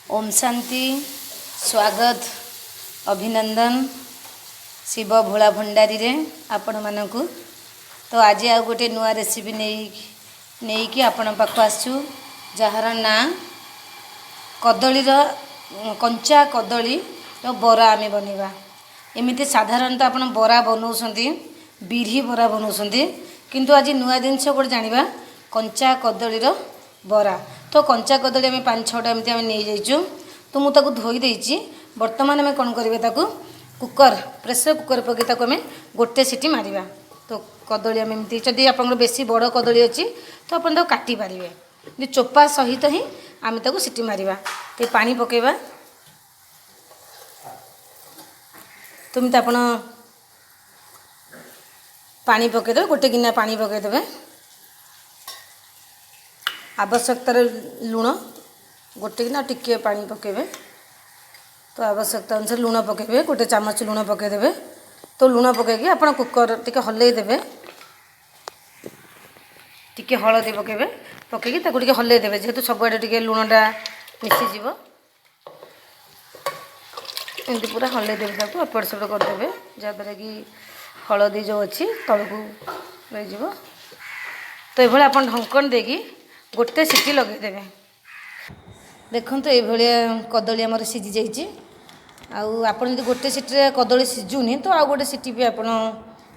ଓମ୍ ଶାନ୍ତି। ସ୍ୱାଗତ, ଅଭିନନ୍ଦନ ଶିବ ଭୋଳା ଭଣ୍ଡାରୀରେ ଆପଣମାନଙ୍କୁ। ତ ଆଜି ଆଉ ଗୋଟେ ନୂଆ ରେସିପି ନେଇକି ଆପଣଙ୍କ ପାଖକୁ ଆସିଛୁ, ଯାହାର ନାଁ କଦଳୀର, କଞ୍ଚା କଦଳୀର ବରା ଆମେ ବନେଇବା। ଏମିତି ସାଧାରଣତଃ ଆପଣ ବରା ବନାଉଛନ୍ତି, ବିରି ବରା ବନାଉଛନ୍ତି, କିନ୍ତୁ ଆଜି ନୂଆ ଜିନିଷ ଗୋଟେ ଜାଣିବା, କଞ୍ଚା କଦଳୀର ବରା। ତ କଞ୍ଚା କଦଳୀ ଆମେ 5 6ଟା ଏମିତି ଆମେ ନେଇଯାଇଛୁ। ତ ମୁଁ ତାକୁ ଧୋଇ ଦେଇଛି। ବର୍ତ୍ତମାନ ଆମେ କ'ଣ କରିବା, ତାକୁ କୁକର୍, ପ୍ରେସର କୁକର୍ ପକାଇ ତାକୁ ଆମେ ଗୋଟେ ସିଟି ମାରିବା। ତ କଦଳୀ ଆମେ ଏମିତି, ଯଦି ଆପଣଙ୍କର ବେଶୀ ବଡ଼ କଦଳୀ ଅଛି ତ ଆପଣ ତାକୁ କାଟି ପାରିବେ, କିନ୍ତୁ ଚୋପା ସହିତ ହିଁ ଆମେ ତାକୁ ସିଟି ମାରିବା। ଟିକେ ପାଣି ପକାଇବା। ତ ଏମିତି ଆପଣ ପାଣି ପକାଇଦେବେ, ଗୋଟେ ଗିନା ପାଣି ପକାଇଦେବେ। ଆବଶ୍ୟକତାର ଲୁଣ ଗୋଟେ ଗିନା, ଟିକେ ପାଣି ପକାଇବେ। ତ ଆବଶ୍ୟକତା ଅନୁସାରେ ଲୁଣ ପକାଇବେ, ଗୋଟେ ଚାମଚ ଲୁଣ ପକାଇଦେବେ। ତ ଲୁଣ ପକାଇକି ଆପଣ କୁକର୍ ଟିକେ ହଲେଇ ଦେବେ, ଟିକେ ହଳଦୀ ପକାଇବେ, ପକାଇକି ତାକୁ ଟିକେ ହଲେଇ ଦେବେ, ଯେହେତୁ ସବୁଆଡ଼େ ଟିକେ ଲୁଣଟା ମିଶିଯିବ। ଏମିତି ପୁରା ହଲେଇ ଦେବେ, ତାକୁ ଏପଟ ସେପଟ କରିଦେବେ, ଯାହାଦ୍ୱାରା କି ହଳଦୀ ଯେଉଁ ଅଛି ତଳକୁ ରହିଯିବ। ତ ଏଇଭଳି ଆପଣ ଢଙ୍କଣ ଦେଇକି ଗୋଟେ ସିଟି ଲଗାଇଦେବେ। ଦେଖନ୍ତୁ, ଏଇଭଳିଆ କଦଳୀ ଆମର ସିଝି ଯାଇଛି। ଆଉ ଆପଣ ଯଦି ଗୋଟେ ସିଟିରେ କଦଳୀ ସିଝୁନି, ତ ଆଉ ଗୋଟେ ସିଟି ବି ଆପଣ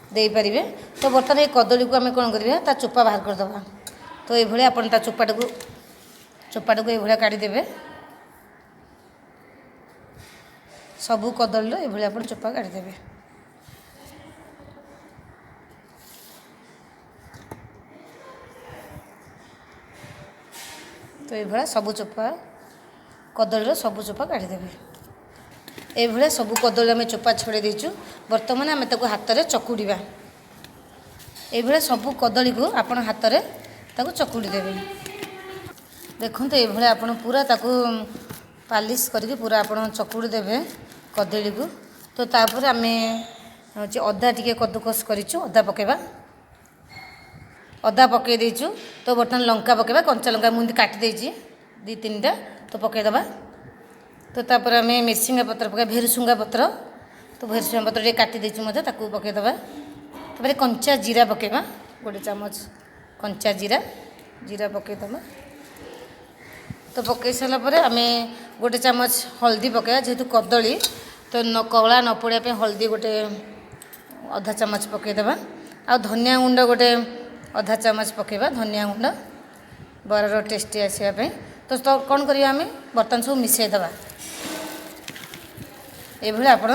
ଦେଇପାରିବେ। ତ ବର୍ତ୍ତମାନ ଏଇ କଦଳୀକୁ ଆମେ କ'ଣ କରିବା, ତା ଚୋପା ବାହାର କରିଦେବା। ତ ଏଇଭଳିଆ ଆପଣ ତା ଚୋପାଟାକୁ ଏଇଭଳିଆ କାଢ଼ିଦେବେ। ସବୁ କଦଳୀର ଏଇଭଳିଆ ଆପଣ ଚୋପା କାଢ଼ିଦେବେ। ତ ଏଇଭଳିଆ ସବୁ ଚୋପା, କଦଳୀର ସବୁ ଚୋପା କାଢ଼ିଦେବେ। ଏଇଭଳିଆ ସବୁ କଦଳୀ ଆମେ ଚୋପା ଛଡ଼େଇ ଦେଇଛୁ। ବର୍ତ୍ତମାନ ଆମେ ତାକୁ ହାତରେ ଚକୁଡ଼ିବା। ଏଇଭଳିଆ ସବୁ କଦଳୀକୁ ଆପଣ ହାତରେ ତାକୁ ଚକୁଡ଼ି ଦେବେ। ଦେଖନ୍ତୁ, ଏଇଭଳିଆ ଆପଣ ପୁରା ତାକୁ ପାଲିସ୍ କରିକି ପୁରା ଆପଣ ଚକୁଡ଼ି ଦେବେ କଦଳୀକୁ। ତ ତାପରେ ଆମେ ହେଉଛି ଅଦା ଟିକେ କଦୁକସ କରିଛୁ, ଅଦା ପକାଇବା। ଅଦା ପକାଇ ଦେଇଛୁ। ତ ବର୍ତ୍ତମାନ ଲଙ୍କା ପକାଇବା, କଞ୍ଚା ଲଙ୍କା ମୁଁ ଏମିତି କାଟି ଦେଇଛି 2 3ଟା, ତ ପକାଇଦେବା। ତ ତାପରେ ଆମେ ମିରସିଙ୍ଗା ପତ୍ର ପକାଇବା, ଭେରୁସୁଙ୍ଗା ପତ୍ର। ତ ଭେରୁସୁଙ୍ଗା ପତ୍ର ଟିକେ କାଟି ଦେଇଛୁ ମଧ୍ୟ, ତାକୁ ପକାଇଦେବା। ତାପରେ କଞ୍ଚା ଜିରା ପକାଇବା, ଗୋଟେ ଚାମଚ କଞ୍ଚା ଜିରା ପକାଇଦେବା। ତ ପକାଇ ସାରିଲା ପରେ ଆମେ ଗୋଟେ ଚାମଚ ହଳଦୀ ପକାଇବା, ଯେହେତୁ କଦଳୀ ତ କଳା ନ ପଡ଼ିବା ପାଇଁ ହଳଦୀ ଗୋଟେ ଅଧା ଚାମଚ ପକାଇଦେବା। ଆଉ ଧନିଆ ଗୁଣ୍ଡ ଗୋଟେ ଅଧା ଚାମଚ ପକାଇବା, ଧନିଆ ଗୁଣ୍ଡ ବରାର ଟେଷ୍ଟି ଆସିବା ପାଇଁ। ତ କ'ଣ କରିବା, ଆମେ ବର୍ତ୍ତମାନ ସବୁ ମିଶାଇଦେବା। ଏଇଭଳି ଆପଣ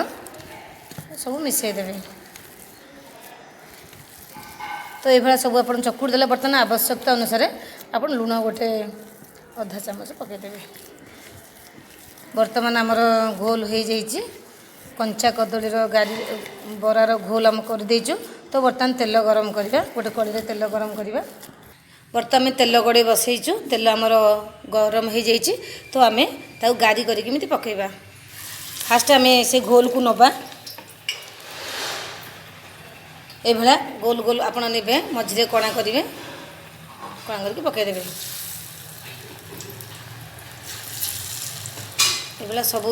ସବୁ ମିଶାଇଦେବେ। ତ ଏଇଭଳିଆ ସବୁ ଆପଣ ଚକୁଡ଼ି ଦେଲେ। ବର୍ତ୍ତମାନ ଆବଶ୍ୟକତା ଅନୁସାରେ ଆପଣ ଲୁଣ ଗୋଟେ ଅଧା ଚାମଚ ପକାଇଦେବେ। ବର୍ତ୍ତମାନ ଆମର ଘୋଲ ହେଇଯାଇଛି, କଞ୍ଚା କଦଳୀର ଗାରି ବରାର ଘୋଲ ଆମେ କରିଦେଇଛୁ। ତ ବର୍ତ୍ତମାନ ତେଲ ଗରମ କରିବା, ଗୋଟେ କଡ଼େଇରେ ତେଲ ଗରମ କରିବା। ବର୍ତ୍ତମାନ ଆମେ ତେଲ କଡ଼େଇ ବସେଇଛୁ, ତେଲ ଆମର ଗରମ ହେଇଯାଇଛି। ତ ଆମେ ତାକୁ ଗାରି କରିକି ଏମିତି ପକାଇବା। ଫାଷ୍ଟ ଆମେ ସେ ଘୋଲକୁ ନେବା, ଏଇଭଳିଆ ଗୋଲ ଗୋଲ ଆପଣ ନେବେ, ମଝିରେ କଣା କରିବେ, କଣା କରିକି ପକାଇଦେବେ। ଏଇଭଳିଆ ସବୁ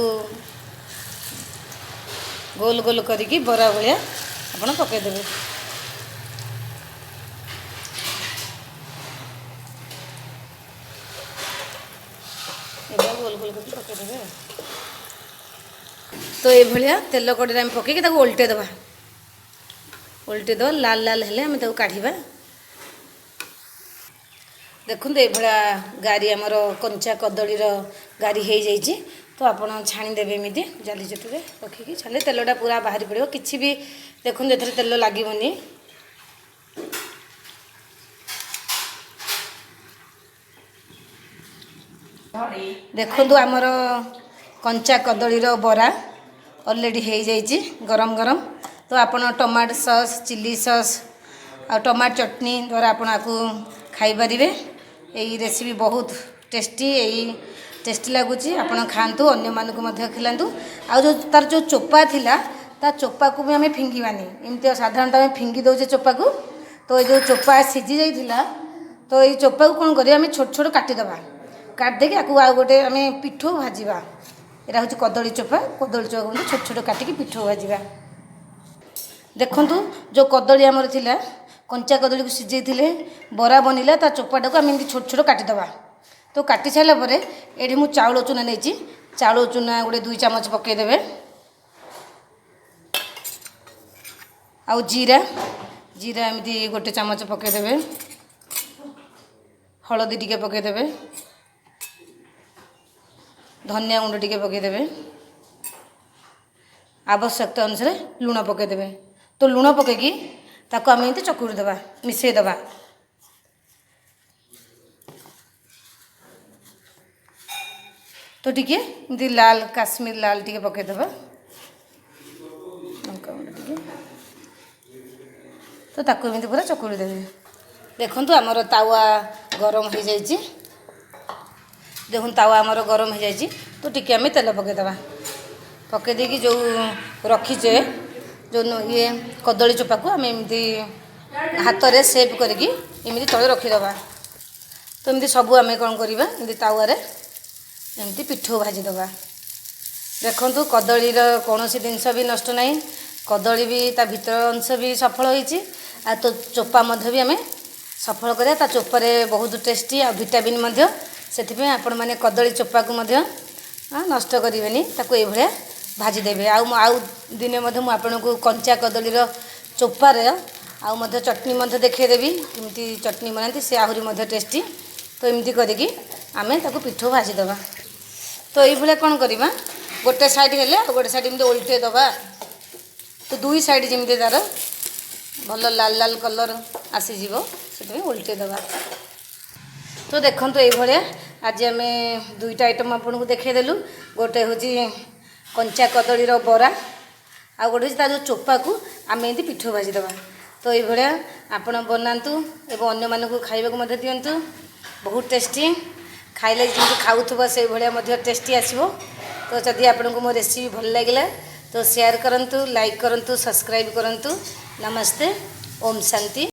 ଗୋଲ ଗୋଲ କରିକି ବରା ଭଳିଆ ଆପଣ ପକାଇଦେବେ। ଏଇଭଳିଆ ଗୋଲ ଗୋଲ କରିକି ପକାଇଦେବେ। ତ ଏଇଭଳିଆ ତେଲ କଡ଼େଇରେ ଆମେ ପକାଇକି ତାକୁ ଓଲଟେଇ ଦେବା। ଓଲଟେଇ ଦେବା, ଲାଲ ଲାଲ ହେଲେ ଆମେ ତାକୁ କାଢ଼ିବା। ଦେଖନ୍ତୁ, ଏଇଭଳିଆ ଗାରି ଆମର କଞ୍ଚା କଦଳୀର ଗାରି ହେଇଯାଇଛି। ତ ଆପଣ ଛାଣିଦେବେ ଏମିତି ଜାଲି ଚଟୁରେ ରଖିକି ଛାଣିଲେ ତେଲଟା ପୁରା ବାହାରି ପଡ଼ିବ। କିଛି ବି ଦେଖନ୍ତୁ ଏଥିରେ ତେଲ ଲାଗିବନି। ଦେଖନ୍ତୁ, ଆମର କଞ୍ଚା କଦଳୀର ବରା ଅଲରେଡ଼ି ହେଇଯାଇଛି ଗରମ ଗରମ। ତ ଆପଣ ଟମାଟୋ ସସ୍, ଚିଲି ସସ୍ ଆଉ ଟମାଟୋ ଚଟଣି ଦ୍ୱାରା ଆପଣ ଆକୁ ଖାଇପାରିବେ। ଏଇ ରେସିପି ବହୁତ ଟେଷ୍ଟି, ଏଇ ଟେଷ୍ଟି ଲାଗୁଛି। ଆପଣ ଖାଆନ୍ତୁ, ଅନ୍ୟମାନଙ୍କୁ ମଧ୍ୟ ଖିଲାନ୍ତୁ। ଆଉ ଯେଉଁ ତାର ଯେଉଁ ଚୋପା ଥିଲା, ତା ଚୋପାକୁ ବି ଆମେ ଫିଙ୍ଗିବାନି। ଏମିତି ସାଧାରଣତଃ ଆମେ ଫିଙ୍ଗି ଦେଉଛେ ଚୋପାକୁ। ତ ଏଇ ଯେଉଁ ଚୋପା ସିଝି ଯାଇଥିଲା, ତ ଏଇ ଚୋପାକୁ କ'ଣ କରିବା, ଆମେ ଛୋଟ ଛୋଟ କାଟିଦେବା। କାଟିଦେଇକି ଆକୁ ଆଉ ଗୋଟେ ଆମେ ପିଠଉ ଭାଜିବା। ଏଇଟା ହେଉଛି କଦଳୀ ଚୋପା। କଦଳୀ ଚୋପାକୁ ମଧ୍ୟ ଛୋଟ ଛୋଟ କାଟିକି ପିଠଉ ଭାଜିବା। ଦେଖନ୍ତୁ, ଯେଉଁ କଦଳୀ ଆମର ଥିଲା, କଞ୍ଚା କଦଳୀକୁ ସିଝେଇଥିଲେ, ବରା ବନିଲା, ତା ଚୋପାଟାକୁ ଆମେ ଏମିତି ଛୋଟ ଛୋଟ କାଟିଦେବା। ତ କାଟି ସାରିଲା ପରେ ଏଠି ମୁଁ ଚାଉଳ ଚୁନା ନେଇଛି। ଚାଉଳ ଚୁନା ଗୋଟେ 2 ଚାମଚ ପକାଇଦେବେ। ଆଉ ଜିରା, ଜିରା ଏମିତି 1 ଚାମଚ ପକାଇଦେବେ। ହଳଦୀ ଟିକେ ପକାଇଦେବେ। ଧନିଆ ଗୁଣ୍ଡ ଟିକେ ପକାଇଦେବେ। ଆବଶ୍ୟକତା ଅନୁସାରେ ଲୁଣ ପକାଇଦେବେ। ତ ଲୁଣ ପକାଇକି ତାକୁ ଆମେ ଏମିତି ଚକୁଡ଼ି ଦେବା, ମିଶାଇ ଦେବା। ତ ଟିକେ ଏମିତି ଲାଲ, କାଶ୍ମୀର ଲାଲ ଟିକେ ପକାଇଦେବା, ଲଙ୍କାଗୁଣ୍ଡ ଟିକେ। ତ ତାକୁ ଏମିତି ପୁରା ଚକୁଡ଼ି ଦେବେ। ଦେଖନ୍ତୁ, ଆମର ତାୱା ଗରମ ହେଇଯାଇଛି। ଦେଖନ୍ତୁ, ତାୱା ଆମର ଗରମ ହେଇଯାଇଛି। ତ ଟିକେ ଆମେ ତେଲ ପକାଇଦେବା। ପକାଇ ଦେଇକି ଯେଉଁ ରଖିଛେ ଯେଉଁ ଇଏ କଦଳୀ ଚୋପାକୁ ଆମେ ଏମିତି ହାତରେ ସେପ୍ କରିକି ଏମିତି ତଳେ ରଖିଦେବା। ତ ଏମିତି ସବୁ ଆମେ କ'ଣ କରିବା, ଏମିତି ତାୱାରେ ଏମିତି ପିଠଉ ଭାଜିଦେବା। ଦେଖନ୍ତୁ, କଦଳୀର କୌଣସି ଜିନିଷ ବି ନଷ୍ଟ ନାହିଁ। କଦଳୀ ବି ତା ଭିତର ଅଂଶ ବି ସଫଳ ହେଇଛି, ଆଉ ତ ଚୋପା ମଧ୍ୟ ବି ଆମେ ସଫଳ କରିବା। ତା ଚୋପାରେ ବହୁତ ଟେଷ୍ଟି ଆଉ ଭିଟାମିନ୍ ମଧ୍ୟ। ସେଥିପାଇଁ ଆପଣମାନେ କଦଳୀ ଚୋପାକୁ ମଧ୍ୟ ନଷ୍ଟ କରିବେନି, ତାକୁ ଏଇଭଳିଆ ଭାଜିଦେବେ। ଆଉ ମୁଁ ଆଉ ଦିନେ ମଧ୍ୟ ମୁଁ ଆପଣଙ୍କୁ କଞ୍ଚା କଦଳୀର ଚୋପାରେ ଆଉ ମଧ୍ୟ ଚଟଣି ମଧ୍ୟ ଦେଖାଇଦେବି, କେମିତି ଚଟଣି ବନାନ୍ତି, ସେ ଆହୁରି ମଧ୍ୟ ଟେଷ୍ଟି। ତ ଏମିତି କରିକି ଆମେ ତାକୁ ପିଠଉ ଭାଜିଦେବା। ତ ଏଇଭଳିଆ କ'ଣ କରିବା, ଗୋଟେ ସାଇଡ଼୍ ହେଲେ ଆଉ ଗୋଟେ ସାଇଡ଼୍ ଏମିତି ଓଲଟେଇ ଦେବା। ତ ଦୁଇ ସାଇଡ଼୍ ଯେମିତି ତା'ର ଭଲ ଲାଲ ଲାଲ କଲର୍ ଆସିଯିବ, ସେଥିପାଇଁ ଓଲଟେଇ ଦେବା। ତ ଦେଖନ୍ତୁ, ଏଇଭଳିଆ ଆଜି ଆମେ ଦୁଇଟା ଆଇଟମ୍ ଆପଣଙ୍କୁ ଦେଖାଇଦେଲୁ। ଗୋଟେ ହେଉଛି କଞ୍ଚା କଦଳୀର ବରା, ଆଉ ଗୋଟେ ହେଉଛି ତା ଯେଉଁ ଚୋପାକୁ ଆମେ ଏମିତି ପିଠଉ ଭାଜିଦେବା। ତ ଏଇଭଳିଆ ଆପଣ ବନାନ୍ତୁ ଏବଂ ଅନ୍ୟମାନଙ୍କୁ ଖାଇବାକୁ ମଧ୍ୟ ଦିଅନ୍ତୁ। ବହୁତ ଟେଷ୍ଟି, ଖାଇଲେ ଯେମିତି ଖାଉଥିବ ସେଇଭଳିଆ ମଧ୍ୟ ଟେଷ୍ଟି ଆସିବ। ତ ଯଦି ଆପଣଙ୍କୁ ମୋ ରେସିପି ଭଲ ଲାଗିଲା, ତ ସେୟାର କରନ୍ତୁ, ଲାଇକ୍ କରନ୍ତୁ, ସବସ୍କ୍ରାଇବ୍ କରନ୍ତୁ। ନମସ୍ତେ, ଓମ୍ ଶାନ୍ତି।